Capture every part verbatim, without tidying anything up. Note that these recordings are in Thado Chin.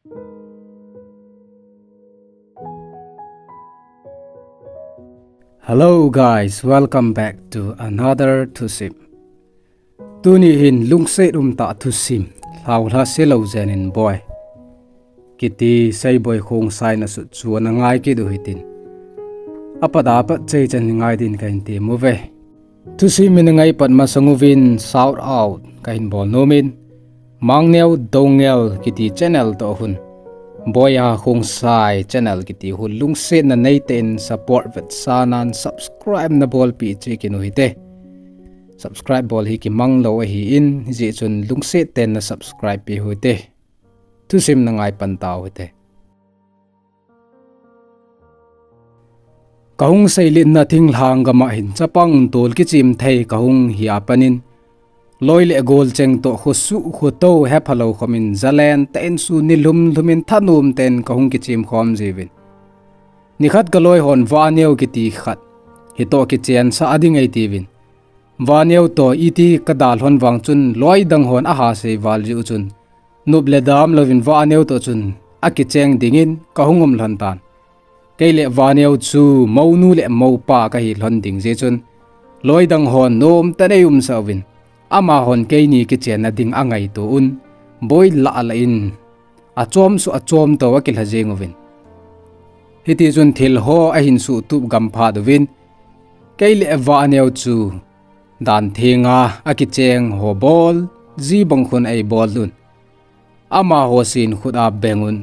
Hello guys, welcome back to another thusim. Tuni hin lungset umtah thusim, Lhaulha Silou Jenin Boi kiti Seiboi Khongsai nasut chu ana ngai kit u hitin, apat apat chei chan ngai din kahin tem uve. Thusim in ngai pat masang uvin shout out kahin bol nom in, Mangneo Doungel kiti channel toh hin, Boiya Khongsai channel kiti hun lungsetna neitah in support vetsahnan subscribe nabolpeh cheh kit u hite. Subscribe bol hi kimang lou ahin, hijeh chun lungset tah in na subscribe peh u hite. Thusim na ngai pan tau hite. Kahung seilitna thinglhang gam'a hin chapang tol kichim thei kahung hi apanin, loi le gol cheng toh khosuh khotou hephalou khomin zalen tah in sun nilhum lhumin thanom tah in kahung kichim khom jiuvin. Nikhat kaloi hon Vaneo kiti khat hitoh kichensah ding eitiuvin. Vaneo toh iti kadalhon vang chun loi dang hon aha sei val jiu chun, nop le dam louvin Vaneo toh chun akicheng dingin kahung um lhon tan. Kei le Vaneo chu mounu le moupa kahi lhon ding jeh chun, loi dang hon nomtah in eiumsah uvin, amahon keini kichenna ding angaito un, boi lah lah in achom suh achom tou akilha jeng uvin. Hitichun thil ho ahin suhtup gam phat uvin, kei le Vaneo chu dan thenga akicheng ho bol ji bang khun eibol un. Amaho sin khut a beng un,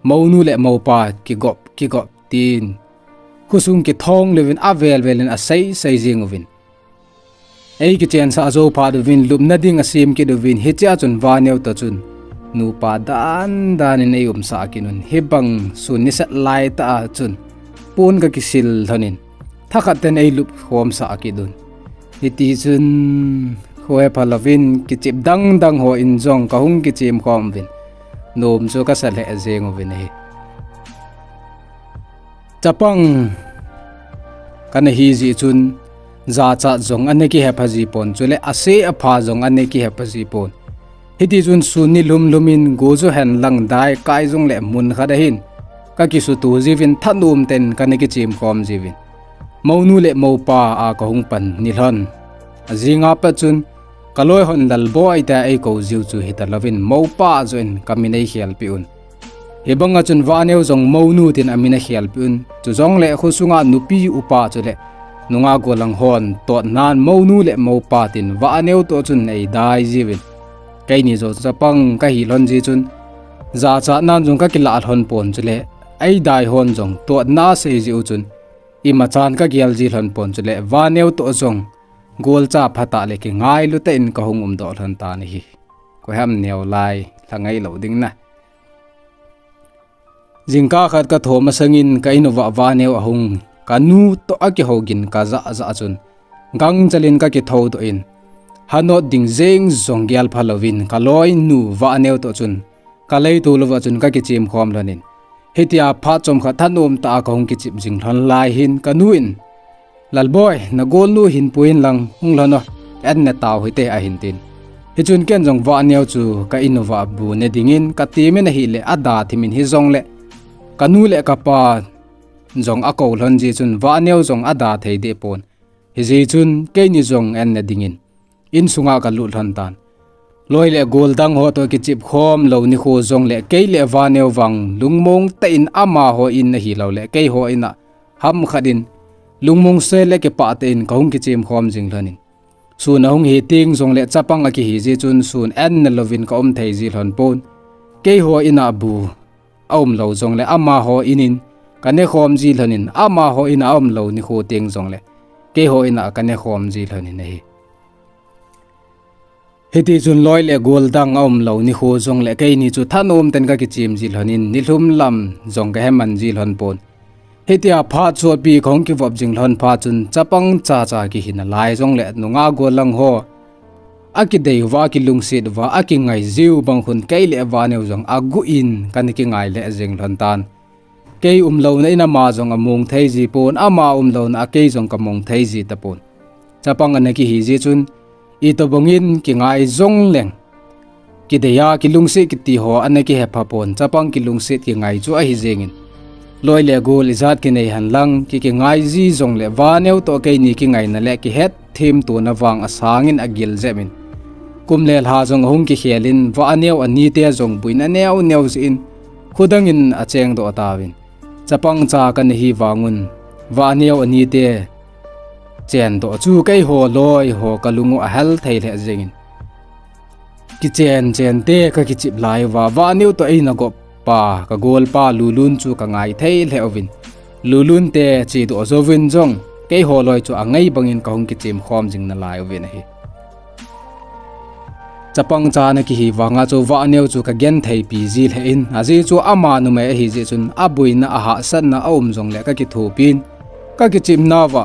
mounu le moupa kigop kigop tin, khosung kithong louvin avel vel in asei sei jeng uvin. Eikichensah jou phat uvin lupna ding asem kit uvin, hichea chun Vaneo toh chun nupa dan dan in eiumsah kit un, hibang sun nisat laitah a chun pon kakisil lhonin, thakhat tah in eilup khomsah kit un. Hitichun kho hepha louvin kichep dang dang hon jong kahung kichim khom uvin, nom chu kasa lheh jeng uvin ahi. Chapang kana hi jeh chun, jachat jong ana kihepha ji pon, chule ase apha jong ana kihepha ji pon. Hitichun sun nilhum lhumin go ju hen lang dai kai jongle mun khat ahin kakisuto jiuvin thanom tah in kana kichim khom jiuvin. Mounu le moupa a kahung pan nilhon ajinga pat chun, kaloi hon Lalboi tia eikou jiu chu hitalouvin moupa joh in kamin eikhelpeh un. Hibanga chun Vaneo jong mounu tin amin akhelpeh un. Chujongle khosunga nupi upa chule nungah gollhang hon totnan mounu le moupa tin Vaneo toh chun eidai jiuvin. Keini joh chapang kahi lhon jeh chun, jachatnan jong kakilah lhon pon chule, eidai hon jong totna asei jiu chun, imachan kagel ji lhon pon chule, Vaneo toh jong golcha phatah le kingailu tah in kahung umdoh lhon tan ahi. Koiham neo lai lha ngailou ding na. Jingkah khat kathom masangin ka in uva Vaneo ahung, kanu toh akihou gin kajah jah chun, gangchel in kakithoudoh in, hanot ding jeng jong gelpha louvin kaloinu Vaneo toh chun, kaleitol uva chun kakichem khom lhonin. Hitia phat chomkhat thanom tah a kahung kichep jing lhon lai hin kanu in, Lalboi, nagolnu hin pui in lang hung lhon o, an ne tau hite ahin tin. Hichun ken jong Vaneo chu ka in uva bu ne dingin katemin ahile ada thimin hijongle, kanu le kapa jong akou lhon jeh chun Vaneo jong ada thei deh pon. Hijeh chun keini jong an ne dingin insunga kalut lhon tan. Loi le gol dang ho toh kichep khom lou nikho jongle kei le Vaneo vang lungmong tah in amaho in ahiloule keiho in a hamkhat in lungmong sel le kipah tah in kahung kichem khom jing lhonin. Sun ahung hi teng jongle chapang akihi jeh chun sun an ne louvin kaum thei ji lhon pon. Keiho in a bu aum lou jongle amaho in in kane khom ji lhonin, amaho in a aum lou nikho teng jongle keiho in a kane khom ji lhonin ahi. Hitichun loi le gol dang aum lou nikho jongle keini chu thanom tah in kakichem ji lhonin, nilhum lam jong kahe man ji lhon pon. Hitia phat sotpi kahung kivop jing lhon phat chun chapang chacha kihi nalai jongle nungah gollhang ho akidei uva, akilungset uva, akingai jiu bang khun kei le Vaneo jong aguh in kana kingai lheh jeng lhon tan. Kei umlouna in ama jong among thei ji pon, ama umlouna a kei jong kamong thei ji tapon. Chapang ana kihi jeh chun, itobang in kingai jongleng, Kidei a kilungset kiti ho ana kihepha pon, chapang kilungset kingai chu ahi jengin. Loi le gol ijat kinei henlang, ki kingai ji jongle Vaneo toh keini kingaina le kihet themtona vang asangin agil jep in. Kum le lha jong ahung kikhelin, Vaneo anite jong buina neo neo jeh in, khudangin achengdoh tauvin. Chapang cha kana hi vangun, Vaneo anite chendoh chu keiho loi ho kalung u ahel thei lheh jengin. Kichen chen te kakichep lai uva, Vaneo toh eina gop pa, kagol pa Lulun chu kangai thei lheh uvin. Lulun te chedoh jouvin jong, keiho loi chu angai bangin kahung kichem khom jing nalai uvin ahi. Chapang cha ana kihi vanga chu Vaneo chu kagenthei pi ji lheh in, ajeh chu ama numei ahi jeh chun aboina ahahsatna aum jongle kakithopin, kakichepna uva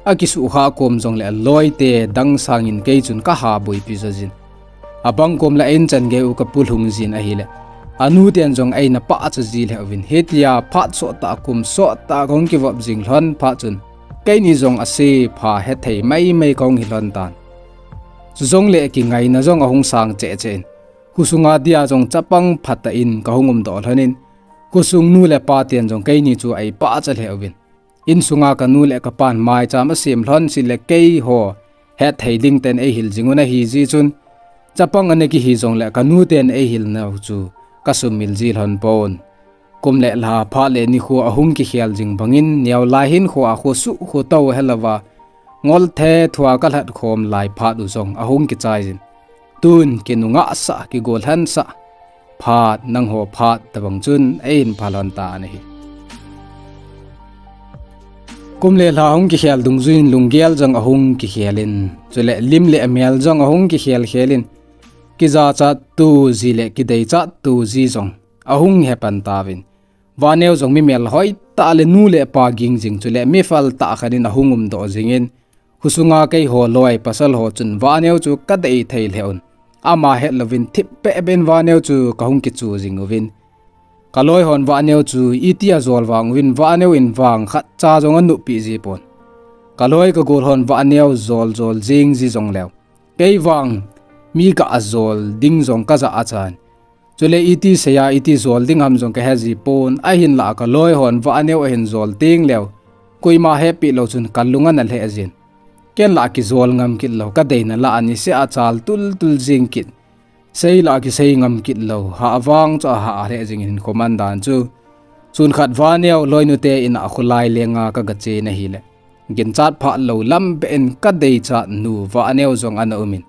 akisuhkhah kom jongle aloite dang sangin kei chun kahaboipi jo jin. Abang kom le a-in chan gei u kapulhung jin ahile, anu ten jong eina pahcha ji lheh uvin, hitia phat sottah kum sottah kahung kivop jing lhon phat chun, keini jong ase pha hethei maimai kahung hi lhon tan. Chujongle kingaina jong ahung sang cheh cheh in, khosunga dia jong chapang phatah in kahung umdoh lhonin, khosung nu le pa ten jong keini chu eipahcha lheh uvin. Insunga kanu le kapan maicham asem lhon sile keiho hethei ding ten eihil jing un ahi jeh chun, chapang ana kihi jongle kanu ten eihil nau chu kasumil ji lhon pon. Kum le lha phat le nikho ahung kikhel jing bangin, neolai hinkhoa khosuh khotou helouva, ngol thethua kalhat khom lai phat u jong ahung kichai jin. Tun kinungah sah, kigolhan sah phat, nangho phat tabang chun eihin phal lhon tan ahi. Kum le lha ahung kikhel dungjuiyin lunggel jong ahung kikhelin, chule lim le mel jong ahung kikhel khelin, kijachat to ji le kideichat to ji jong ahung hepan tauvin. Vaneo jong mi melhoi tah le nu le pa ging jing chule mi phaltah khat in ahung umdoh jingin, khosunga keiho loi pasal ho chun Vaneo chu kadei thei lheh un, ama hetlouvin thipbeh beh in Vaneo chu kahung kichu jing uvin. Kaloi hon Vaneo chu iti ajol vang uvin, Vaneo in vang khatcha jong anoppi ji pon. Kaloi kagol hon Vaneo jol jol jing ji jongleu, kei vang mi gah ajol ding jong kajah achan. Chule iti seiya iti jol ding ham jong kahe ji pon, ahinlah kaloi hon Vaneo ahin jol tengleu, koima hepeh lou chun kalung ana lheh jin. Kenlah kijol ngam kit lou, kadeina lah a niseh a chal tultul jing kit. Seilah kisei ngam kit lou, hah vang chu ahah lheh jingin hinkho man dan chu. Sunkhat Vaneo loinute in'a kholai lenga kagache na hile, ginchat phah lou lam beh in kadeichat nu Vaneo jong ana umin,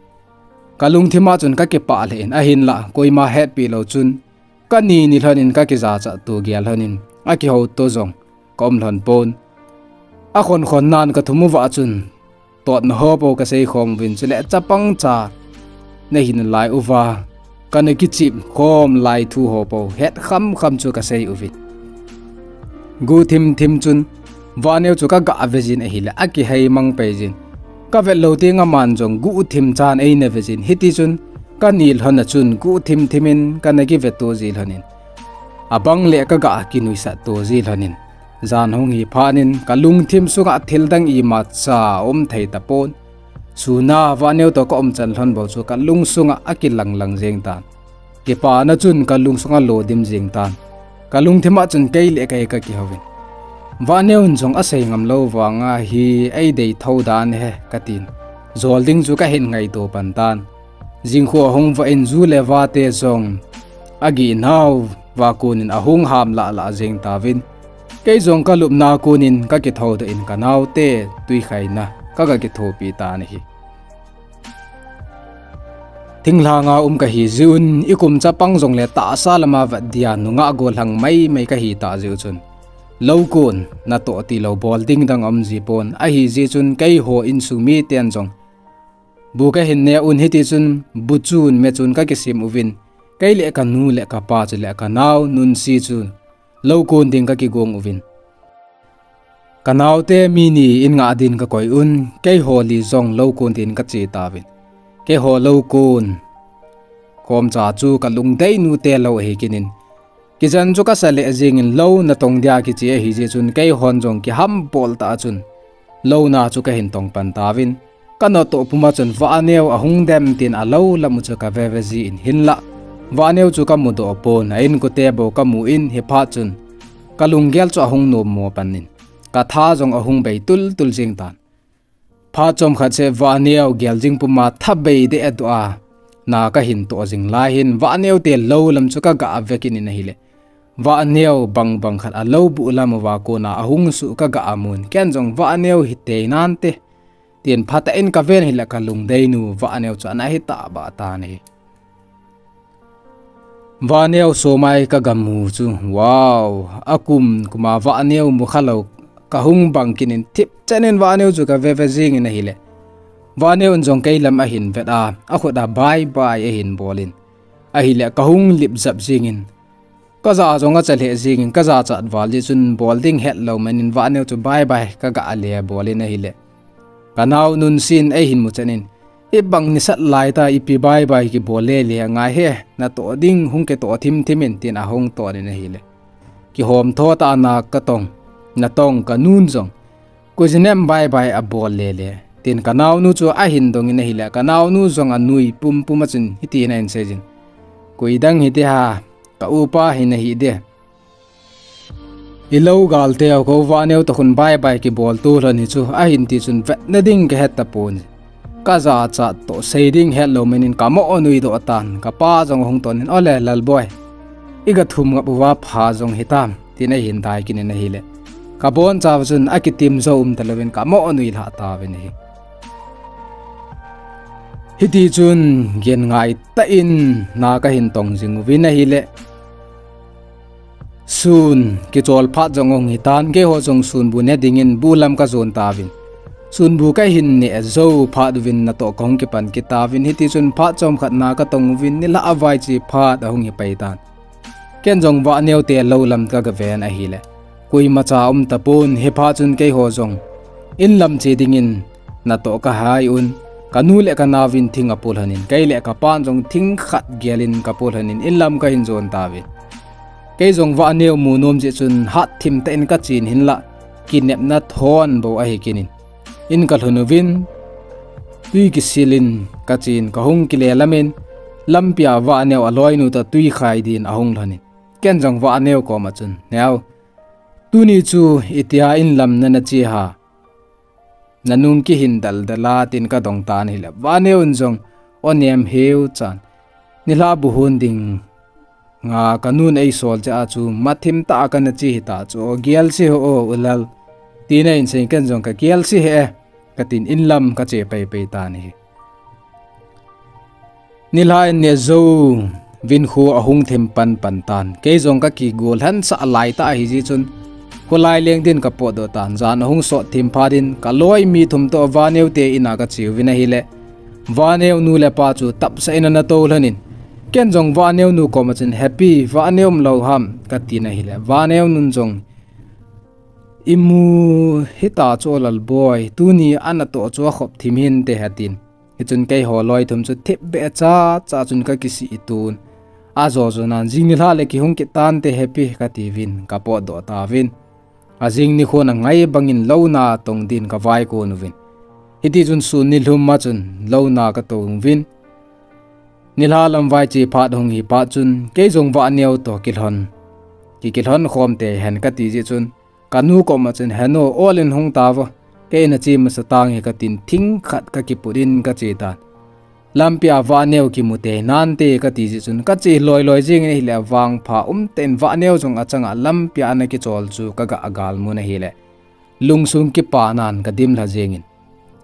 kalungthima chun kakipah lheh in, ahinlah koima hetpeh lou chun, kani ni lhonin kakijachat to gel lhonin, akihouto jong kaum lhon pon. Akhonkhon nan kathum uva chun, totna ho pou kasei khom uvin, chule chapang cha nahi nalai uva kana kichep khom lai thu ho pou het khamkham chu kasei uvin. Guhthim thim chun Vaneo chu kagah ve jin ahile, akihei mang pei jin. Kavet lou teng aman jong guhthim chan eina ve jin, hitichun kani lhon a chun guhthim thim in kana kiveto ji lhonin, abang le kagah kinuisat to ji lhonin, jan hung hi phatnin kalungthim sunga thildang imacha umthei tapon. Suna Vaneo toh kaumchan lhon bou chu kalung sunga akilanglang jeng tan. Kipana chun kalung sunga lodim jeng tan. Kalungthima chun kei le kei kakihouvin, Vaneo in jong asei ngam lou vanga hi eidei thou dan ahi katin, jol ding chu kahin ngaito pan tan. Jingkho ahung vah in ju le vate jong agihnauva konin ahung ham lahlah jeng tauvin, kei jong kalupna konin kakithoudoh in kanaote twikhaina kaga kithopi tan ahi. Thinglhanga um kahi jeh un, ikum chapang jongle tahsa lama vet dia nungah gollhang maimai kahitah jeh u chun, loukon natoh tilou bol ding dang aum ji pon, ahijeh chun keiho insung miten jong bu kahin neh un, hitichun bu chun me chun kakisem uvin, kei le kanu le kapa chule kanao Nunsi chu loukon ding kakigong uvin. Kanaote mi ni in ngah din kakoi un, keiho li jong loukon din kache tauvin. Keiho loukon khomcha chu kalungdeinu te lou ahi kit in, kijen chu kasa lheh jengin, lou natong dia kiche ahijeh chun keihon jong kihambol tah a chun louna chu kahin tong pan tauvin. Kanatoh puma chun Vaneo ahung dem tin alou lam u chu kaveve jin, hinlah Vahneo chu kamudoh pon, a inkote bou kamu in, hiphat chun kalunggel chu ahung nommo pan in, katha jong ahung bei tultul jing tan. Phat chomkhat seh Vahneo gel jing puma thabei deh a doh a, na kahin toh jing lai hin, Vahneo te lou lam chu kaga ve kit in ahile, Vahneo bangbang khat alou buh lam uva kona ahung suh kaga mun, ken jong Vahneo hitei nante, tin phatah in kaven ahile kalungdeinu Vahneo chu ana hi tahbeh tan ahi. Vahneo somai kagamu chu, wow, akum kuma Vahneo mukhalou kahung bang kit in, thipchen in Vahneo chu kaveve jing in ahile, Vahneo in jong kei lam ahin vet a, akhut a bye bye ahin bol in, ahile kahung lip jap jing in, kaja jong acha lheh jing in, kajachat val jeh chun bol ding hetlou man in Vahneo chu bye bye kaga le bol in ahile, kanaonun sin eihin muchen in, ibang nisat lai ta ipi bye bye kibol le le ngai he, natoh ding hung kitoh thimthim in, tin ahung ton in ahile, kihom tho tah a na katong, natong kanun jong, koi jinem bye bye abol le le, tin kanaonu chu ahin dong in ahile, kanaonu jong anui pumpum a chun hitin ahin seijin, koi dang hite ha, ka upa hi nahi de, ilou galte ho, ko Vahneo toh khun bye bye kibol tu lhon hi chu, ahin ti chun vetna ding kahe tapon, kajachat toh sei ding hetlou man in kamoh nui doh tan, kapa jong ahung ton in, ole Lalboi, igathum ngap uva pha jong hitam, tin ahin dai kit in ahile, kabonchauva chun akitim jou um talouvin kamoh nui lhah tauvin ahi. Hiti chun gen ngai tah in na kahin tong jing uvin ahile, sun kichol phat jong ahung hitan, keiho jong sunbu ne dingin bu lam kajon tauvin, sunbu kahin neh jou phat uvin natoh kahung kipan kit tauvin, hiti chun phat chomkhat na katong uvin, nilhah a vaiche phat ahung hi pai tan. Ken jong Vahneo te lou lam kaga ven ahile, koimacha um tapon, hiphat chun keiho jong in lam che dingin natoh kahai un, kanu le kanaovin thing apo lhon in, kei le kapan jong thing khat gel in kapo lhon in, in lam kahin jon tauvin. Kei jong Vahneo mu nom jeh chun hatthim tah in kachen hinlah, kinepna thon bou ahi kit in, in kalhun uvin, twi kisil in kachen, kahung kile lam in, lampia Vahneo aloinu toh twi khai din ahung lhon in, ken jong Vahneo koma chun, Neo, tuni chu itia in lam nana che ha, nanung kihin daldal a, tin kadong tan ahile, Vahneo in jong o nem heu chan, nilhah bu hon ding nga kanun eisol jeh a chu mathim tah a kana che hita chu, gelse ho o u Lal, tin ahin seiyin, ken jong kagelse hih e, katin in lam kache paipai tan ahi. Nilhah in neh jouvin kho ahung thim panpan tan, kei jong kakigol lhansah lai tah ahi jeh chun, kholai leng din kapotdoh tan, jan ahung sot thim phat in kaloi mi thum toh Vahneo te in a kache uvin ahile, Vahneo nu le pa chu tapsah in ana tou lhon in, ken jong Vahneo nu koma chun, Hepi, Vahneo umlou ham, katin ahile, Vahneo nun jong, Imu hita chu Lalboi, tuni a natoh chu akhop thim hinte, atin. Hichun keiho loi thum chu thipbeh chacha chun kakisih tun, ajo jo nan, Jing nilhah le kihung kit tante Hepi, katiuvin kapotdoh tauvin. Ajing nikhon angai bangin louna tong din kavaikon uvin, hiti chun sun nilhum a chun louna katong uvin, nilhah lam vaiche phat hung hi phat chun kei jong Vahneo toh kilhon, ki kilhon khom te hen kati jeh chun, kanu koma chun, Henu, ol in hung tauvo, kei nache masa tange, katin thing khat kakiput in kache tan. Lampia Vahneo kimu te nante kati jeh chun kache loi loi jengin ahile, vangpha umtah in Vahneo jong achanga lampia ana kichol chu kaga galmun ahile, lungsung kipanan kadimlha jengin,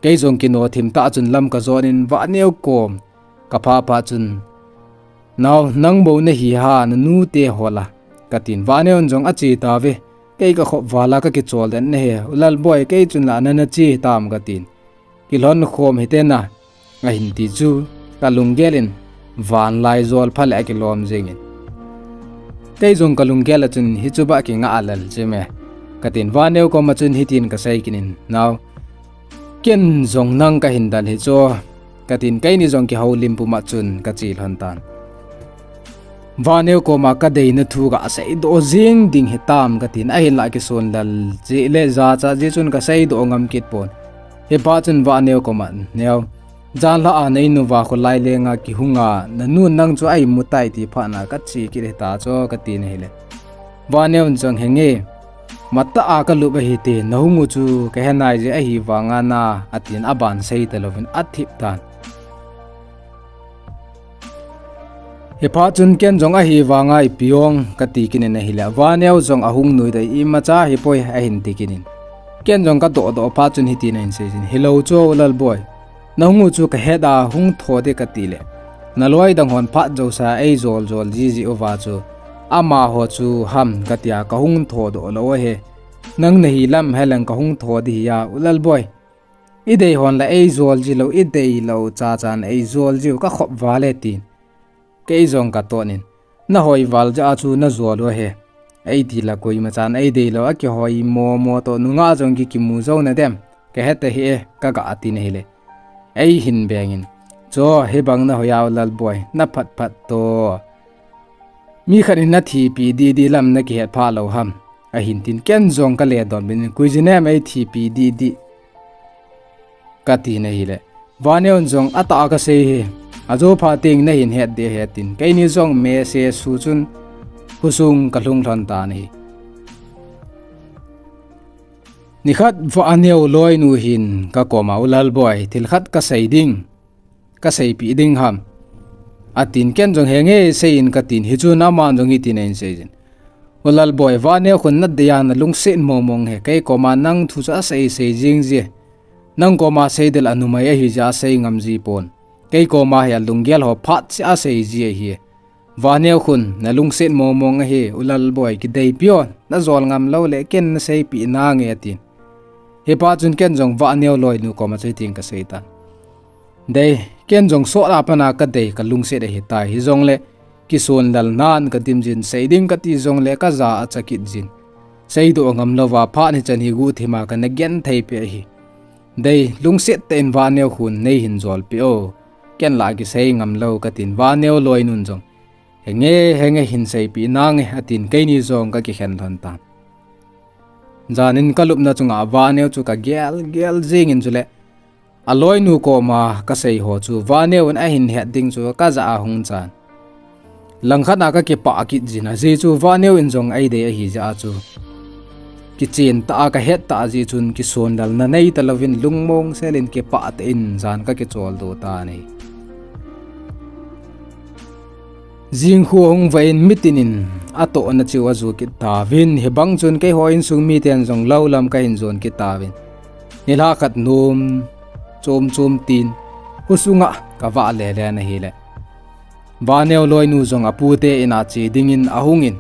kei jong kino thim tah chun lam kajon in Vahneo kom kaphah phat chun, Nao, nang bou nahi ha, nanute ho la, katin. Vahneo in jong ache tauve, kei kakhop val a kakichol den nahi, U Lalboi, kei chun la nana che tam, katin. Kilhon khom hite na, ahin ti chu, kalunggel in vanlai jol pha le akilom jengin, kei jong kalunggel a chun hichu bah kingah lel cheme, katin. Vahneo koma chun hitin kasei kit in, Nao, ken jong nang kahin dal hi chu, katin, keini jong kihoulim puma chun kache lhon tan. Vahneo koma kadeina thu gaseidoh jeng ding hitam, katin, ahinlah kisonlel jeh le jachat jeh chun kaseidoh ngam kit pon. Hiphat chun Vahneo koma, Neo, Janlhah a na in uva kholai lenga kihunga, na nun nang chu a imu tai ti phat na ka che kit hita chu ka ti na hile. Vaneo in jong, henge, matah a ka lup ahi te, na hung u chu ka he nai je ahi vanga na, a tin a ban sei ta louvin a thip tan. Hi phat chun ken jong ahi vanga ipi ong ka ti kit in ahile, Vaneo jong a hung nui dai imacha hi poi a hin ti kit in. Ken jong ka doh doh phat chun hiti na hin sei jin, hilou chu u Lalboi. Na hung u chu ka het a hung tho de ka ti le. Na loi dang hon phat jouse a ei jol jol ji ji uva chu. Amaho chu ham ka tia ka hung tho doh lou ahi. Nang na hi lam he leng ka hung tho di hi a u Lalboi. I dei hon la ei jol ji lou, i dei lou cha chan ei jol ji u ka khop val e tin. Kei jong ka ton in. Na hoi val ja chu na jol u ahi. Ei ti la koima chan ei dei lou a kihoi mo mo to nunga jong ki kimu jou na dem. Ka het ahi e, ka ga ti na hile. Ei hin beng in. Cho, hi bang na hoi a u Lalboi, na phat phat to. Mi khat in na thipi di di lam na kihet pha lou ham. A hin tin ken jong ka le don bin in kui jin em ei thipi di di. Ka ti na hile. Vaneo in jong a ta ka sei hi. A jo pha ting na hin het de he tin. Keini jong me se su chun khosung ka lhung lhon ta na hi. Nikhat Vaneo loinu hin ka koma u Lalboi thil khat ka sei ding. Ka seipih ding ham. A tin ken jong henge sei in ka tin hi chun aman jong hiti na hin sei jin. U Lalboi Vaneo khun na dei a na lungset mong mong he kei koma nang thu chu a sei sei jing ji. Nang koma sei del a numei ahi jeh a sei ngam ji pon. Kei koma hi a lunggel ho phat cheh a sei ji ahi. Vaneo khun na lungset mong mong ahi u Lalboi kideipi o na jol ngam lou le ken na seipih nange a tin. Hi phat chun ken jong Vaneo loinu koma chu hitin ka sei tan. Dei, ken jong sot a pat a ka dei ka lungset ahi tai hi jong le kisun lal nan ka dim jin sei ding ka ti jong le ka ja a cha kit jin. Sei doh ngam lou va phat hi chan hi guh thim a ka na gen thei peh ahi. Dei, lungset tah in Vaneo khun nei hin jol peh o. Ken la kisei ngam lou ka tin Vaneo loinun jong. Henge, henge hin seipih nange a tin keini jong ka kikhen lhon tan. Jan in ka lupna chunga Vaneo chu ka gel, gel jing in chule. A loinu koma ka sei ho chu Vaneo in a hin het ding chu ka ja a hung chan. Langkhat a ka kipah kit jin a ji chu Vaneo in jong ei dei ahi jeh a chu. Kichen tah a ka het tah ji chun kisun lal na nei ta louvin lungmong sel in kipah tah in jan ka kichol doh tan ahi. Jing khu hung va in mitin in a toh na chiu a ju kit tauvin hi bang chun kei ho insung miten jong lou lam ka hin jon kit tauvin. Nilhah khat nom chom chom tin khosunga ka vah le le na hile. Vaneo loinu jong a pute in a che ding in a hung in.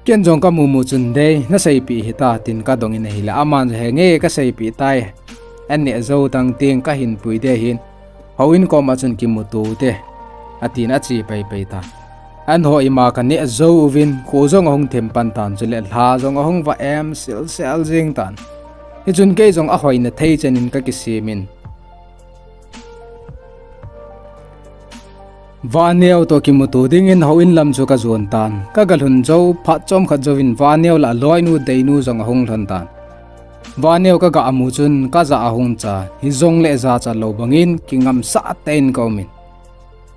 Ken jong ka mu mu chun dei na seipih hita tin ka dong in ahile aman jong henge ka seipih tai. An neh jou tang ting ka hin pui de hin. Houin koma chun kimuto te. A tin a che pai pai ta. An ho ima ka neh jou uvin kho jong a hung them pan tan chule lha jong a hung va em sil sel jing tan. Hi chun kei jong a hoina thei chen in ka kisem in. Vaneo toh kimuto ding in houin lam chu ka jon tan. Ka ga lhun jou phat chomkhat jouvin Vaneo la loinu deinu jong a hung lhon tan. Vaneo ka ga mu chun ka ja a hung cha. Hi jong le ja cha lou bang in kingam sah tah in ka um in.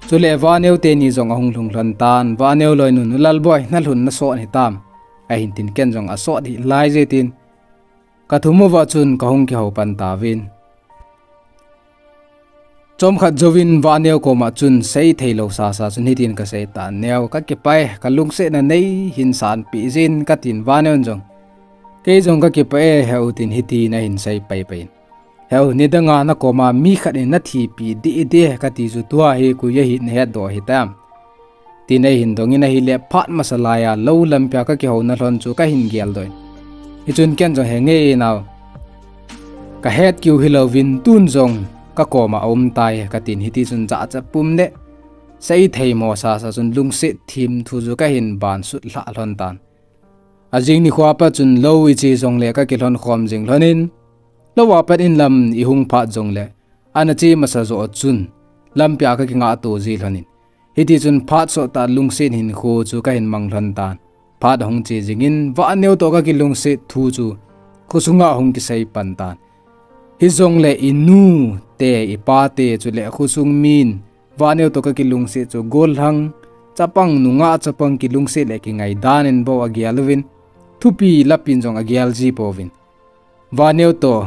Chule Vaneo teni jong a hung lhung lhon tan. Vaneo loinun u Lalboi na lhun na sot hitam. A hin tin ken jong a sot hi lai je tin. Ka thum uva chun ka hung kihou pan tauvin. Chomkhat jouvin Vaneo koma chun sei thei lou sa sa chun hitin ka sei tan, Neo ka kipah e, ka lungsetna nei hin sanpeh jin ka tin Vaneo in jong. Kei jong ka kipah e, heu tin hitin a hin sei pai pai in. Heu, nidang a na koma mi khat in na thipi dih dih ka ti chu tua hi koi ahi na het doh hitam. Tin ei hin dong in ahile phat masa lai a lou lampi a ka kihouna lhon chu ka hin gel doh in. Hi chun ken jong he nge nau. Ka het kiu hilouvin tun jong ka koma um tai ka tin hiti chun jahcha pum le sei thei mo sa sa chun lungset thim thu chu ka hin ban sut lhah lhon tan. A jing nikho a pat chun lou i che jong le ka kilhon khom jing lhon in. Lou a pat in lam i hung phat jong le ana che masa jo chun lampi a ka kingah to ji lhon in. Hiti chun phat sot tah lungset hinkho chu ka hin mang lhon tan. Phat ahung che jing in Vahneo toh ka kilungset thu chu khosunga hung kisei pan tan. Hijongle inu te, ipa te, chule khosung min, Vaneo toh kakilungset chu gollhang chapang, nungah chapang kilungset le kingai dan in bou agel uvin, thupi lapin jong agel ji pouvin. Vaneo toh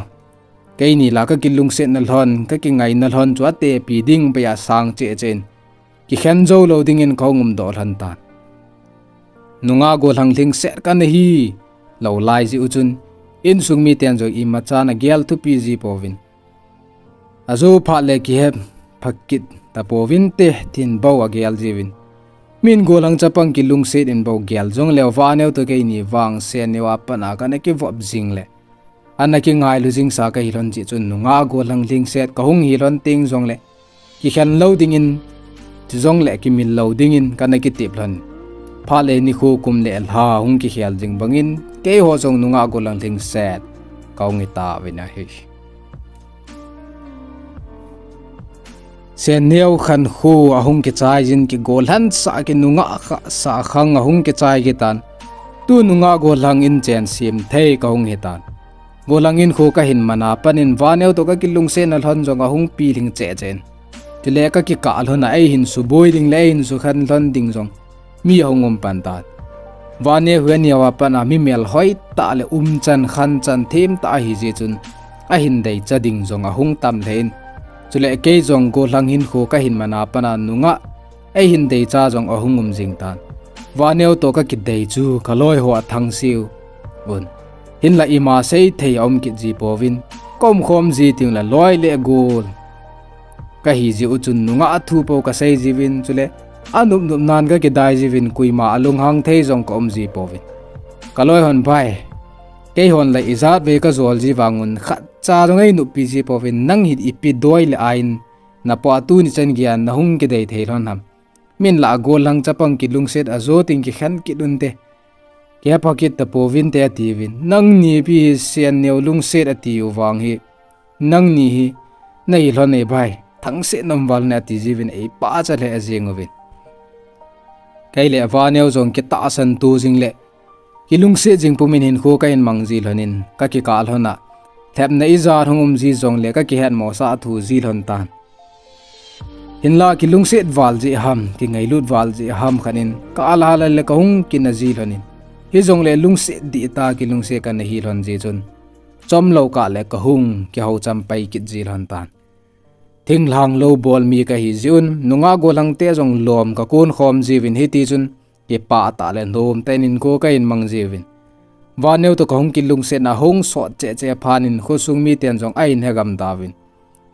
keini lah kakilungsetna lhon, kakingaina lhon chu atepi ding pei a sang cheh cheh in, kikhen jou lou dingin kahung umdoh lhon tan. Nungah gollhang lhingset kana hi lou lai jeh u chun, insung miten jong imachan agel thupi ji pouvin. Ajo phat le kihe pha kit tapouvinte tin bou agel jiuvin. Min gollhang chapang kilungset in bou gel jongleu, Vaneo toh keini vang Senneo a pat a kana kivop jing le ana kingailu jingsa kahi lhon jeh chun, nungah gollhang lhingset kahung hi lhon teng jongle kikhen lou dingin, chujongle kimil lou dingin kana kitep lhon. Phat le nikho, kum le lha hung kikhel jing bangin, keiho jong nungah gollhang lhingset kahung hi tauvin ahi. Senneo khankho ahung kichai jin, kigollhan sah, kinungah khah sah khang ahung kichai kit tan. Tu nungah gollhang in chen sem thei kahung hitan. Gollhang hinkho kahin man a pat in Vaneo toh kakilungsetna lhon jong ahung pilhing cheh cheh in, chule kakikah lhon a eihin suboi ding le eihin sukhen lhon ding jong mi ahung um pan tan. Vaneo hi aneo a pat a mi melhoi tah le umchan khanchan themtah ahi jeh chun, ahin deicha ding jong ahung tam lheh in, chule kei jong gollhang hinkho kahin man a pat a nungah eihin deicha jong ahung um jing tan. Vaneo toh kakidei chu kaloi ho athangseu vin, hinlah ima seithei aum kit ji pouvin, kaumkhom ji tengle loi le gol kahi jeh u chun nungah thu pou kasei jiuvin, chule anop nop nan kakidai jiuvin, koima alunghang thei jong kaum ji pouvin. Kaloi hon bai, keihon la ijat vei kajol ji vangun khatcha jong einoppi ji pouvin, nang hi ipi doi le ahin napoh a tuni chan geiya nahung kidei thei lhon ham? Min lah gollhang chapang kilungset ajo teng kikhen kit unte, kihepha kit tapouvinte atiuvin. Nangni pi hi Senneo lungset atiu vang hi, nangni hi nahi lhon e bai, thangset nom val ne ati jiuvin eipachat lheh jeng uvin. Kei le Vaneo jong kitahsan to jing le kilungset jing pumin hinkho kahin mang ji lhonin, kakikah lhon a lhepna ijat hung um ji jongle kakihetmosah thu ji lhon tan. Hinlah kilungset val jeh ham, kingailut val jeh ham khat in, ka-al hal le kahung kina ji lhonin, hijongle lungset dihtah kilungset kana hi lhon jeh chun, chomlou kah le kahung kihoucham pai kit ji lhon tan. Thinglhang lou bol mi kahi jeh un, nungah gollhang te jong lom kakon khom jiuvin, hitichun kipah tah le nomtah in hinkho kahin mang jiuvin. Vaneo toh kahung kilungsetna hung sot cheh cheh phat in khosung miten jong ahin hegam tauvin,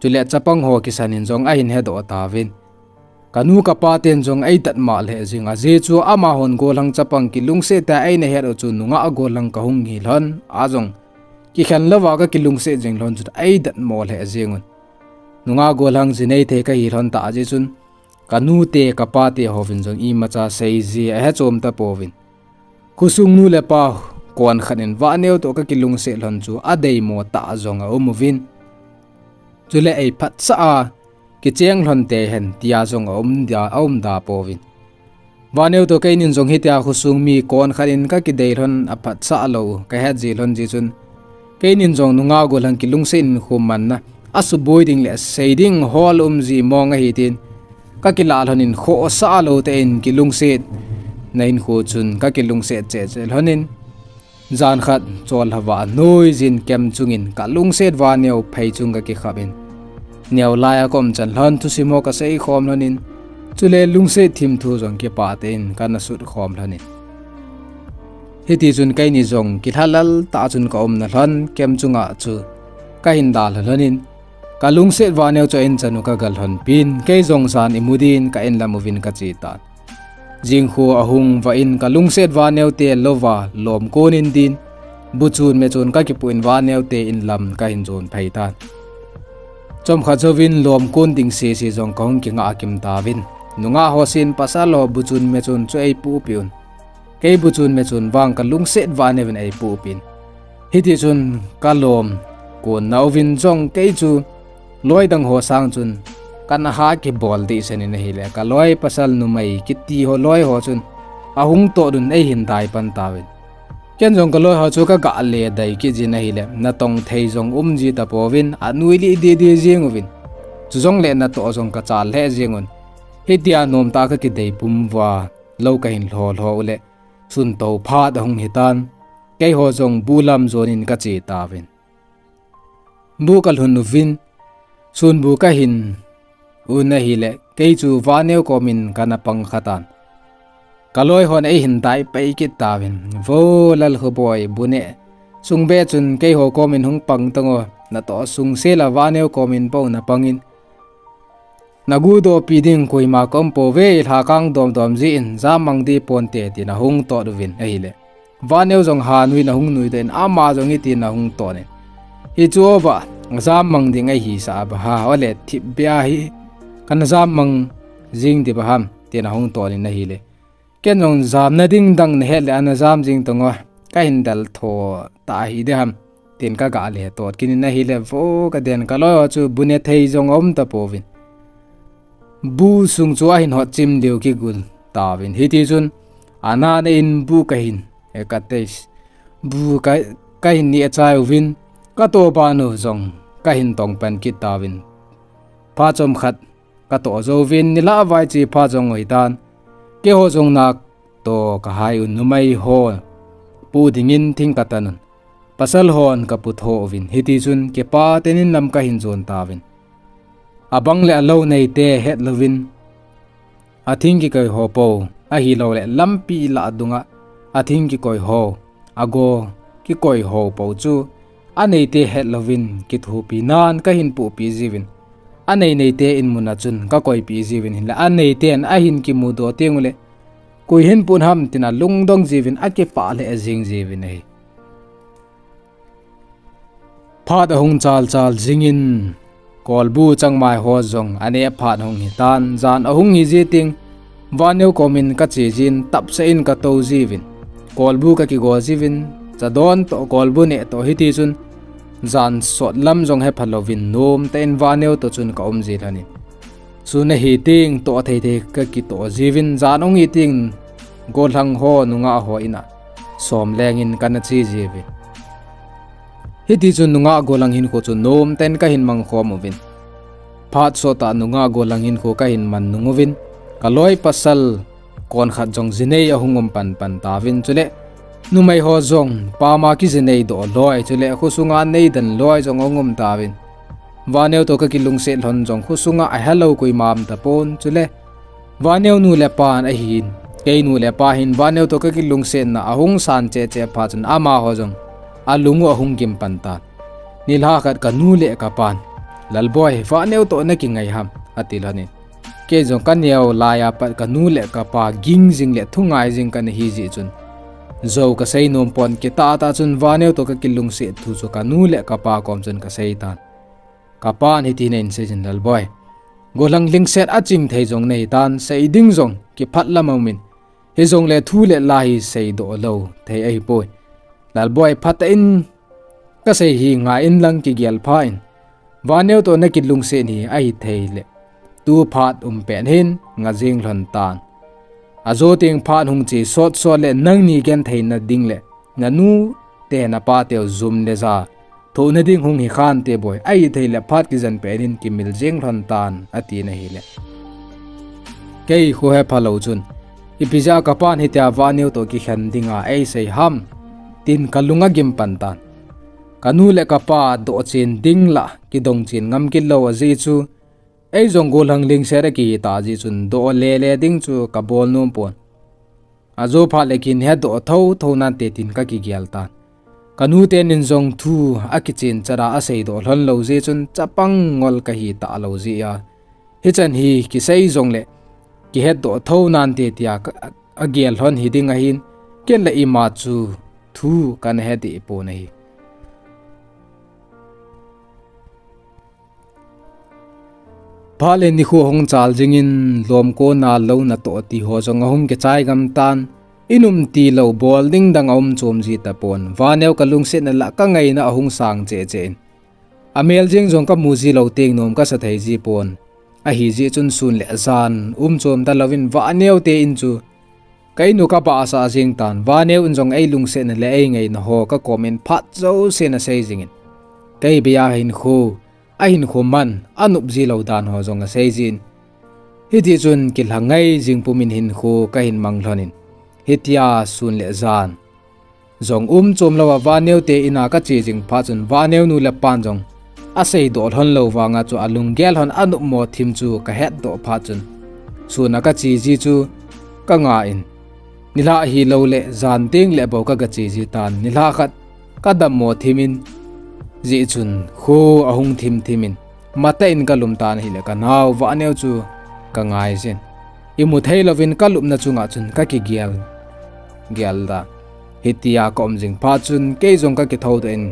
chule chapang ho kisan in jong ahin hedoh tauvin. Kanu kapa ten jong eidatmo lheh jeng a, ajeh chu amahon gollhang chapang kilungset tia eina het u chu nungah gollhang kahung hi lhon a jong, kikhen louva kakilungset jing lhon chu eidatmo lheh jeng un. Nungah gollhang ji neithei kahi lhon tah jeh chun, kanute kapate hovin jong imacha seiji ahechom tapouvin. Khosung nu le pa konkhat in Vaneo toh kakilungset lhon chu adeimo tah jong aum uvin, chule eiphatsah a kicheng lhon tei hen tia jong aum da, aum da pouvin. Vaneo toh keinin jong hitia khosung mi konkhat in kakidei lhon aphatsah lou kahet ji lhon jeh chun, keinin jong nungah gollhang kilungset in hinkho manna asuboi ding le sei ding hol um ji mong ahi tin, kakilah lhonin khohsah lou tah in kilungsetna hinkho chun kakilungset cheh cheh lhonin, jan khat chollhava noijin kem chungin kalungset Vaneo phei chung kakikhap in, neo laiya kaum chan lhon thusim ho kasei khom lhonin, chule lungset thim thu jong kipah tah in kana sut khom lhonin. Hitichun keini jong kilhalal tah chun kaumna lhon kem chunga chu kahin dalha lhonin, kalungset Vaneo chu a-in chan u kaga lhonpin, kei jong jan imu din ka-in lam uvin kache tan. Jingkho ahung vah in kalungset Vaneo te louva lomkon in din, buchun mechun kakipoh in Vaneo te in lam kahin jon phei tan. Chomkhat jouvin lomkon ding sese jong kahung kingah kim tauvin, nungah ho sen pasal ho buchun mechun chu eipohpeh un, kei buchun mechun vang kalungset Vaneo in eipohpeh in, hitichun kalom konna uvin jong kei chu loi dang ho sang chun kana ha kibol dehset in ahile, kaloi pasal numei kiti ho loi ho chun ahung toh dun eihin dai pan tauvin. Ken jong ka loi ho chu ka ga le dai kit jin ahile, natong thei jong um ji tapouvin, anui lih didi jing uvin. Chujongle natoh jong ka chal lheh jing un. Hitia nomtah ka kidei pum uva, lou ka hin lho lho u le, sun to phat ahung hitan, keiho jong bu lam jon in ka che tauvin. Bu ka lhun uvin, sun bu ka hin un ahile, kei chu Vaneo kom in ka na pang kha tan. Ka loi hon ei hin dai pai kit tauvin, "Vo Lalkhoboi, bu neh sung be chun keiho kom in hung pang tang o, natoh sung sel a Vaneo kom in bou na pang in. Na gudoh pi ding koima ka um pouve, i lha kang dom dom jin, jam mang di ponte," tin ahung tot uvin ahile, Vaneo jong ha nui in ahung nui doh in, ama jong hitin ahung ton in, "Hichu o ba, jam mang ding ahi sa ba ha, ole thip be ahi, ka na jam mang jing di ba ham," tin ahung ton in ahile, ken jong, "Jamna ding dang na het le ana jam jing tang o, ka hin del tho ta hi de ham," tin ka ga le tot kit in ahile, vo ka den, ka loi ho chu bu ne thei jong um tapouvin. Bu sung chu ahin hot chim leu kigul tauvin. Hiti chun, ana ne in bu ka hin, e ka teis. Bu ka, ka hin neh chai uvin, ka toh ban u jong ka hin tong pan kit tauvin. Phat chomkhat ka toh jouvin, nilhah vai che phat jong ahitan. Keiho jong natoh ka hai un, numei ho pu dingin thing ka tan un. Pasal hon ka pu tho uvin. Hiti chun kipa tenin lam ka hin jon tauvin. Abang le alou neite het louvin, athing kikoi ho po, ahilou le lampi lah dunga athing kikoi ho, ago kikoi ho po chu aneite het louvin kithopi nan ka hin pohpi jiuvin. Anei neite in mun a chun ka koipi jiuvin, hinla aneiten ahin kimudoh teng ule, "Koi hin pun ham?" tin alungdong jiuvin, akipah lheh jing jiuvin ahi. Phat ahung chal chal jingin, kolbu changmai ho jong aneh phat hung hitan, jan ahung hi ji teng, Vaneo kom in ka che jin, tapsa in ka tou jiuvin. Kolbu ka kigo jiuvin, chadon toh kolbu neh toh, hiti chun jan sot lam jong hepha louvin, nomtah in Vaneo toh chun ka um ji lhon in. Sun ahi teng toh thei thei ka kitoh jiuvin, jan ahung hi teng gollhang ho nungah ho in a som leng in ka na che jiuvin. Hiti chun nungah gollhang hinkho chu nomtah in ka hin mang khom uvin. Phat sot a nungah gollhang hinkho ka hin man nung uvin, ka loi pasal kon khat jong jinei ahung um pan pan tauvin, chule numei ho jong pama kijinei doh loi, chule khosunga neidan loi jong ahung um tauvin. Vaneo toh ka kilungset lhon jong khosunga ahelou koima um tapon, chule Vaneo nu le pan ahin, kei nu le pa hin Vaneo toh ka kilungsetna ahung san cheh cheh phat chun amaho jong alung u ahung gim pan tan. Nilhah khat ka nu le ka pan, "Lalboi, Vaneo toh na kingai ham?" ati lhon in. Kei jong ka neo lai a pat ka nu le ka pa ging jing le thungai jing ka na hi jeh chun, jou ka sei nom pon, kitah tah chun Vaneo toh ka kilungset thu chu ka nu le ka pa kom chun ka sei tan. Ka pan hitin ahin sei jin, "Lalboi, gollhang lingset aching thei jong nahi tan, sei ding jong kiphat lam a um in, hijongle thu le la hi seidoh lou thei ahipoi. Lalboi, phatah in ka sei hi ngai in lang, kigel pha in. Vaneo toh na kilungset hi ahi thei le, tu phat um pet hin nga jing lhon tan. Ajo teng phat hung che sot sot le nangni genthei na ding le, na nu te na pa teu jum le ja thoh na ding hung hi khante boi, ahi thei le phat kijen pet hin kimil jing lhon tan," ati na hile, kei khu hepha lou chun, "Ipi jeh a ka pan hitia Vaneo toh kikhen dinga ei sei ham?" tin ka lung agim pan tan. Ka nu le ka pa doh chen ding lah kidong chen ngam kit lou ajeh chu, ei jong gollhang lingset a kihi ta jeh chun doh le le ding chu ka bol nom pon. Ajo phat le kin hedoh tho tho nante tin ka kigel tan. Ka nu tenin jong thu akichen chat a aseidoh lhon lou jeh chun chapang ngol ka hi talou jeh a, hichan hi kisei jongle kihetdoh tho nante tia ka, agel lhon hi ding ahin, ken le ima chu thu kana he deh pon ahi. Phat le nikho hung chal jingin, lom kona lou natoh ti ho jong ahung kichai gam tan. In um tilou bol ding dang aum chom ji tapon. Vaneo ka lungsetna lah ka ngaina ahung sang cheh cheh in, amel jeng jong ka mu ji lou teng nom ka sa thei ji pon. Ahi jeh chun sun le jan um chom talouvin Vaneo te in chu Ka in u ka bahsah jing tan, Vaneo in jong ei lungsetna le ei ngaina ho ka kom in phat jouse ana sei jingin, kei bia hinkho, a hinkho man, a nopji lou dan ho jong asei jin. Hiti chun kilhangai jing pumin hinkho ka hin mang lhonin, hitia sun le jan jong um chom louva Vaneo te in a ka che jing phat chun Vaneo nu le pan jong asei doh lhon lou vanga chu a lunggel lhon a nopmo thim chu ka het doh phat chun, sun a ka che ji chu ka ngai in, nilhah hi lou le jan teng le bou ka ga che ji tan, nilhah khat ka dammo thim in, jeh chun kho ahung thim thim in, matah in ka lum tan ahile ka nao Vaneo chu ka ngai jin. Imu thei louvin ka lupna chunga chun ka kigel gel da. Hitia ka um jing phat chun kei jong ka kithou doh in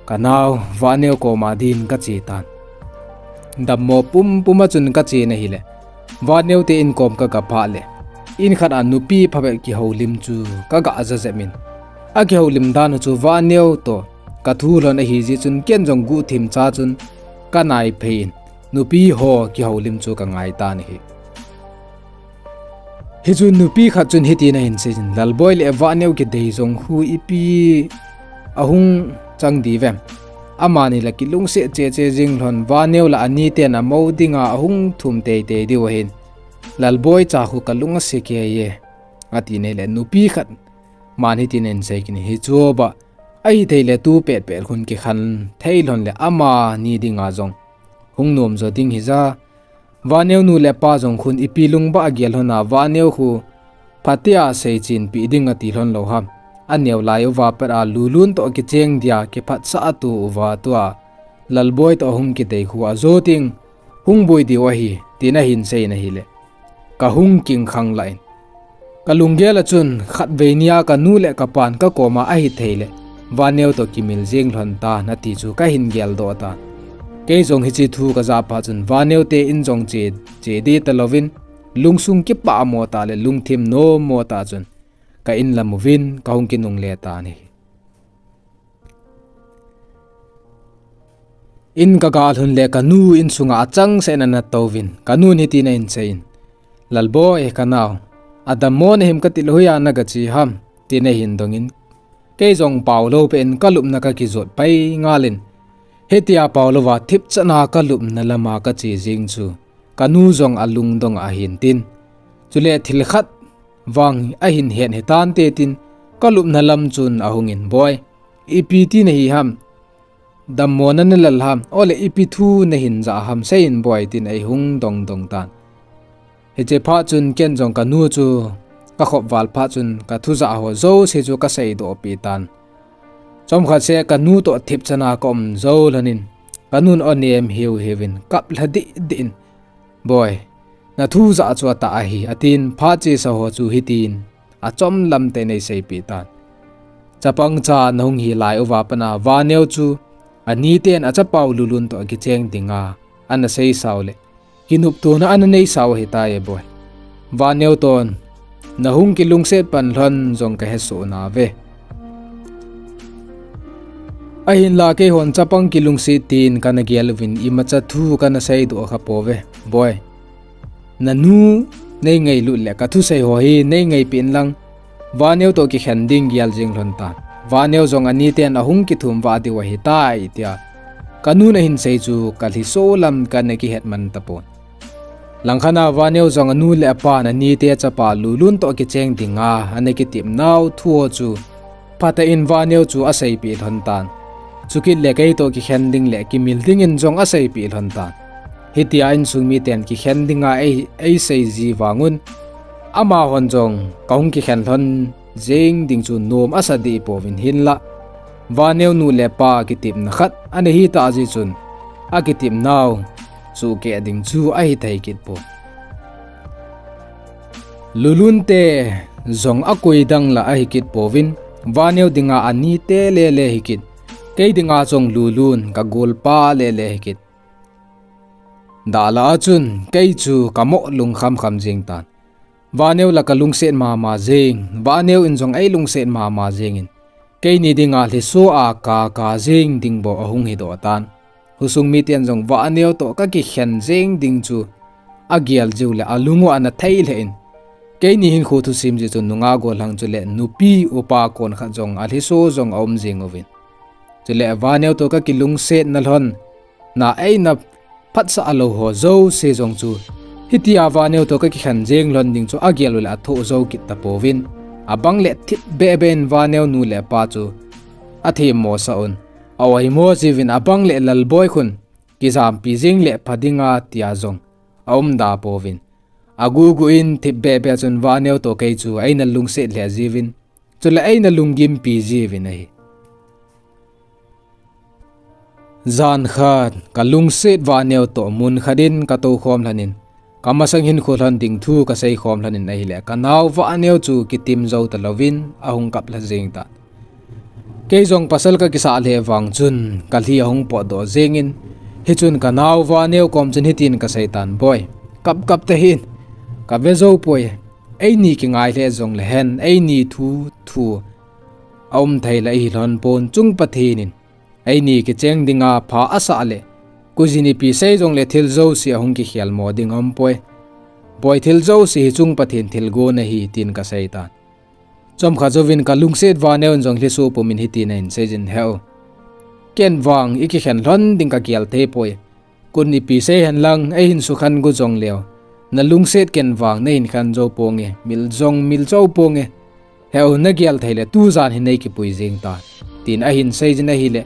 ka nao Vaneo koma din ka che tan. Dammo pum pum a chun ka che na hile, Vaneo te in kom ka ga phah le, in khat a nupi phabep kihoulim chu ka ga ja jep in, a kihoulim dan u chu Vaneo toh ka thu lhon ahi jeh chun ken jong guhthim cha chun ka nai phei in, nupi ho kihoulim chu ka ngai tan ahi. Hichun nupi khat chun hitin ahin sei jin, Lalboi le Vaneo kidei jong khu ipi ahung chang diu vem? Amani la kilungset che che jing lhon, Vaneo la ani ten amo dinga ahung thum tei tei diu ahin, Lalboi cha khu ka lung ase kei e, ati na hile nupi khat man hitin ahin sei kit in, hichu ba, ahithei le tu pet pet khun kikhen thei lhon le amani dinga jong hung nom jo ding hija. Vaneo nu le pa jong khun ipi lung ba a gel lhon a, Vaneo khu phatea sei chin pi ding ati lhon lou ham. A neo lai uva pat a Lulun toh kicheng dia kiphatsah a tu uva tua Lalboi toh hung kidei khu a jo ting hung boi diu ahi, tin ahin sei na hile, ka hung king khang la in. Ka lunggel a chun khatvei nia ka nu le ka pan ka koma ahithei le Vaneo toh kimil jing lhon tan ati chu ka hin gel doh tan. Kei jong hiche thu ka ja phat chun Vaneo te in jong che, che ding ta louvin, lungsung kipah mo tah le lungthim nom mo tah chun ka in lam uvin ka hung kinungle tan ahi. In ka ga lhun le ka nu insunga achangseh in ana touvin, ka nun hitin ahin seiyin, Lalboi, ka nao, adammo nahim kati lou hia na ga che ham, tin ahin dongin, kei jong pao lou peh in ka lupna ka kijot pai ngal in, hitia pao louva thipchan a ka lupna lama ka che jing chu ka nu jong alungdong ahin tin, chule thil khat vang ahin het hitante tin, ka lupna lam chun ahungin, Boi, ipi ti nahi ham? Dammo na na lal ham? Ole ipi thu nahin ja ham, seiyin Boi, tin eihung dongdong tan. Hiche phat chun ken jong ka nu chu ka khop val phat chun ka thu ja ho jouse chu ka seidoh peh tan. Chomkhat seh ka nu toh thipchan a ka um jou lhonin, ka nun anem hiu hiuvin kap lha dih dih in, Boi, na thu ja chu atah ahi, atin, phat chesa ho chu hitin achom lam tah in eiseipeh tan. Chapang cha nahung hi lai uva pat a Vaneo chu aniten achapa u Lulun toh akicheng dinga ana seisau le kinoptona ana neisau ahitai Boi. Vaneo toh nahung kilungset pan lhon jong ka hesoh nauve. Ahinla keihon chapang kilungset tin kana gel uvin imacha thu kana seidoh kha pouve, Boi. Na nu nei ngailut le ka thusei ho hi nei ngaipeh in lang, Vaneo toh kikhen ding gel jing lhon tan. Vaneo jong aniten ahung kithum vah diu ahitai, tia ka nun ahin sei chu ka lhiso lam kana kihet man tapon. Langkhat a Vaneo jong anu le apan anite chapa Lulun toh kicheng dinga ana kitepnau thu ho chu phatah in Vaneo chu aseipeh lhon tan. Chukit le kei toh kikhen ding le kimil dingin jong aseipeh lhon tan. Hitia insung miten kikhen dinga ei, eisei ji vangun, amahon jong kahung kikhen lhon jeng ding chu nom asa deh pouvin hinlah, Vaneo nu le pa kitepna khat ana hitah jeh chun akitepnau suhkeh ding chu ahithei kit pon. Lulun te jong akoi dang la ahi kit pouvin, Vaneo dinga anite lele hikit, kei dinga jong Lulun ka golpa lele hikit. Dah lah a chun kei chu ka moh lungkham kham jeng tan. Vaneo la ka lungset mama jeng, Vaneo in jong eilungset mama jengin, keini dinga lhiso a ka ka jeng ding bou ahung hidoh tan. Khosung miten jong Vaneo toh ka kikhen jeng ding chu agel jiu le alung u ana thei lheh in, Keini hinkho thusim jeh chun nungah gollhang chule nupi upa kon khat jong alhiso jong aum jing uvin. Chule Vaneo toh kakilungsetna lhon na eina phatsah lou ho jouse jong chu hitia Vaneo toh kakikhen jeng lhon ding chu agel uleh athoh jou kit tapouvin. Abang le thipbeh beh in Vaneo nu le pa chu athemmo sah un. A-oimo jiuvin abang le Lalboi khun kijampi jeng le pha dinga tia jong aum da pouvin. Agugu in thipbeh beh chun Vaneo toh kei chu eina lungset lheh jiuvin. Chule eina lunggimpi jiuvin ahi. Jan khat, kalungset Vaneo toh mun khat in katou khom lhon in, kamasang hinkho lhon ding thu kasei khom lhon in ahile, kanao Vaneo chu kitim jou talouvin, ahung kap lha jeng tan. Kei jong pasal kakisah lheh vang chun, kalhi ahung potdoh jeng in, hichun kanao Vaneo kom chun hitin kasei tan, Boi, kap kap tahih in, kave jou poi, eini kingai lheh jongle hen, eini thu thu aum thei le ihi lhon pon, chung Pathen in eini kicheng dinga pha asah le, kujin ipi sei jongle thil jouse ahung kikhelmo ding aumpoi. Boi, thil jouse hi chung Pathen thilgon ahi, tin kasei tan. Chomkhat jouvin kalungset Vaneo in jong lhiso pumin hitin ahin seijin, He u, ken vang ikikhen lhon ding kagel thei poi. Kun ipi sei hen lang, eihin sukhen gu jongleu, nalungset ken vang nahin khen jou ponge, mil jong mil jou ponge. He u, nagel thei le tujan hi neikipui jeng tan, tin ahin seijin ahile,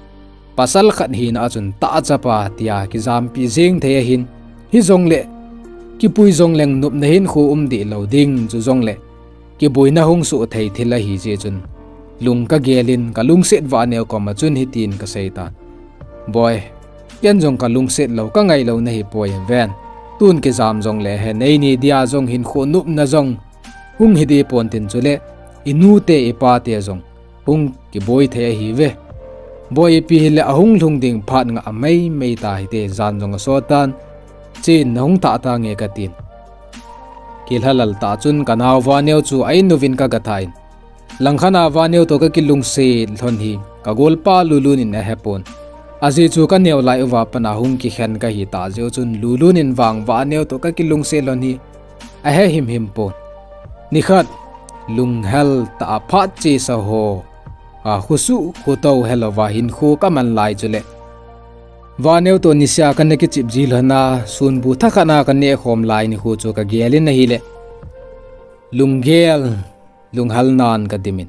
pasal khat hina a chun tahchapa tia kijampi jeng thei ahin, hijongle kipui jongleng nopna hinkho um deh lou ding, chujongle kiboina hung soh thei thil ahi jeh chun, lung kagel in kalungset Vaneo koma chun hitin kasei tan, Boi, ken jong kalungset lou, kangai lou nahi poi ven. Tun kijam jongle hen, eini dia jong hinkho nopna jong hung hi deh pon tin, chule inute ipate jong hung kiboi thei ahiuve. Boi, ipi hile ahung lhung ding phat ngah maimai tahite, jan jong asot tan, chen nahung thah tange katin. Kilhalal tah chun kanao Vaneo chu a-in uvin kaga thah in, langkhat a Vaneo toh kakilungset lhon hi kagolpa Lulun in ahepon. Ajeh chu kaneo lai uva pat a hung kikhen kahi tah jeh u chun Lulun in vang Vaneo toh kakilungset lhon hi ahe himhim pon. Nikhat, lunghel tah a phat chesa ho a khosuh khotou helouva hinkho kaman lai chule, Vaneo toh nisea kana kichep ji lhon a, sunbu thakhat a kaneh khom lai nikho chu kagel in ahile, lunggel, lunghalnan kadimin,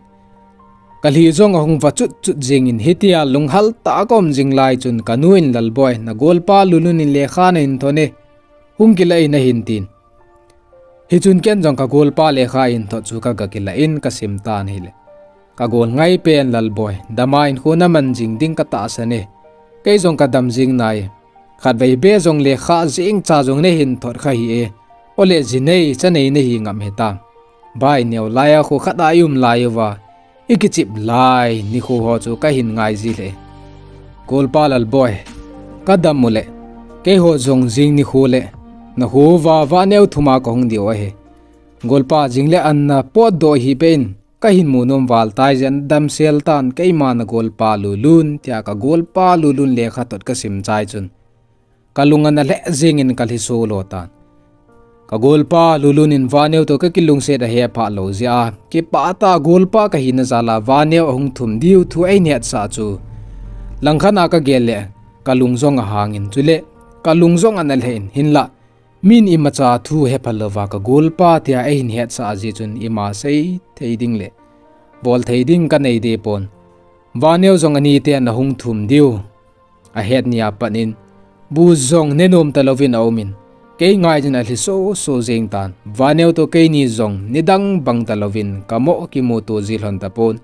kalhi jong ahung va chut chut jengin, hitia lunghal tah a kaum jing lai chun kanu in, Lalboi, nagolpa Lulun in lekha nahin thot e, hung kilah in ahin tin. Hichun ken jong kagolpa lekha hin thot chu kaga kilah in kasim tan ahile, kagol ngaipen Lalboi, dama hinkho naman jing ding katahsan e. Kei jong kadam jing nai. Khatvei beh jong lekha jengcha jong neihin thot kha hih e. Ole jinei chanei nahi ngam hitam. Bai, neo lai a kho khat a i-um lai uva, ikichep lai nikho ho chu kahin ngai ji lheh e. Golpa Lalboi, kadam uleh, keiho jong jing nikho le, nakho uva Vaneo thum a kahung diu ahi. Golpa, jing le an napotdoh hih beh in, kahin mu nom val tai, jen damsel tan, keima nagolpa Lulun, tia kagolpa Lulun lekhathot kasim chai chun, kalung ana lheh jengin kalhiso lo tan. Kagolpa Lulun in Vaneo toh kakilungset ahe phah lou jeh a, kipah tah a golpa kahina jal a Vaneo ahung thum diu thu eihin hetsah chu, langkhat a kagel leh kalung jong ahangin, chule kalung jong ana lheh in, hinlah min imacha thu hepha louva kagolpa tia eihin hetsah ajeh chun ima sei thei ding le bol thei ding kanei deh pon. Vaneo jong aniten ahung thum diu ahet nia pat in, bu jong nenom talouvin aumin, kei ngai jin alhiso so jeng tan. Vaneo toh keini jong nidang bang talouvin kamoh kimuto ji lhon tapon.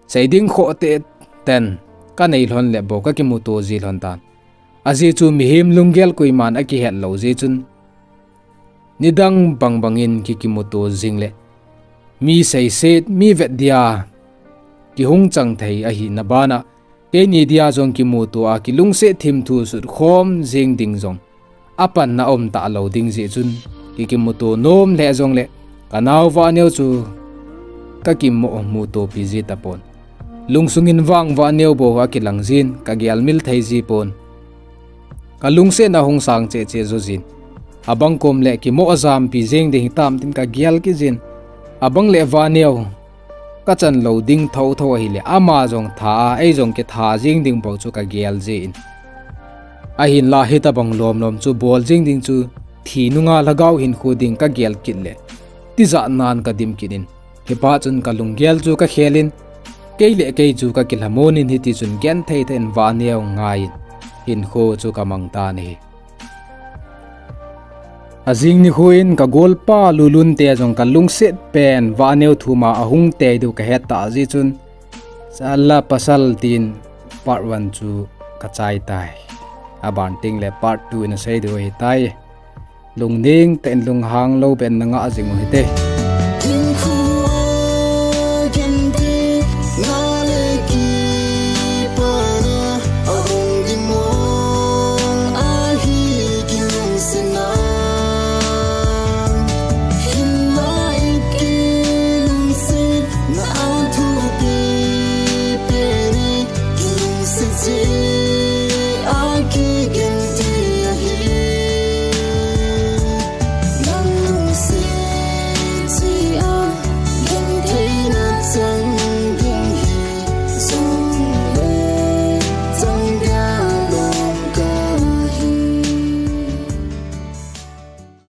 Sei ding khoh teten kanei lhon le bou kakimuto ji lhon tan. Ajeh chu mihem lunggel koiman akihet lou jeh chun, nidang bang bangin kikimuto jing le, mi seiset, mi vet dia kihung chang thei ahina bana, keini dia jong kimuto a kilungset thimthu sutkhom jeng ding jong apanna aum talou ding jeh chun, kikimuto nom lheh jongle, kanao Vaneo chu kakimoh mutopi ji tapon. Lungsungin vang Vaneo bou akilang jin, kagelmil thei ji pon. Kalungsetna hung sang cheh cheh jo jin, abang kom le kimoh ajampi jeng ding hitam tin kagel kit jin. Abang le Vaneo kachan lou ding thotho ahile, ama jong tha a, ei jong kitha jing ding bou chu kagel jin. Ahinla hitobang lomlom chu bol jing ding chu, thi nunga lhagao hinkho ding kagel kit le, tijat nan kadim kit in. Hipa chun kalunggel chu kakhelin, kei le kei chu kakilhamon in hiti chun genthei thei in Vaneo ngaiyin hinkho chu kamang tan ahi. Ajing nikho in kagolpa Lulun te jong kalungset pen Vaneo thuma ahung tei diu kahet tah jeh chun, sala pasal tin part one chu kachai tai. Aban tengle part two in asei diu ahitai. Lungning tah in lunghang lou beh in nangah jing u hite.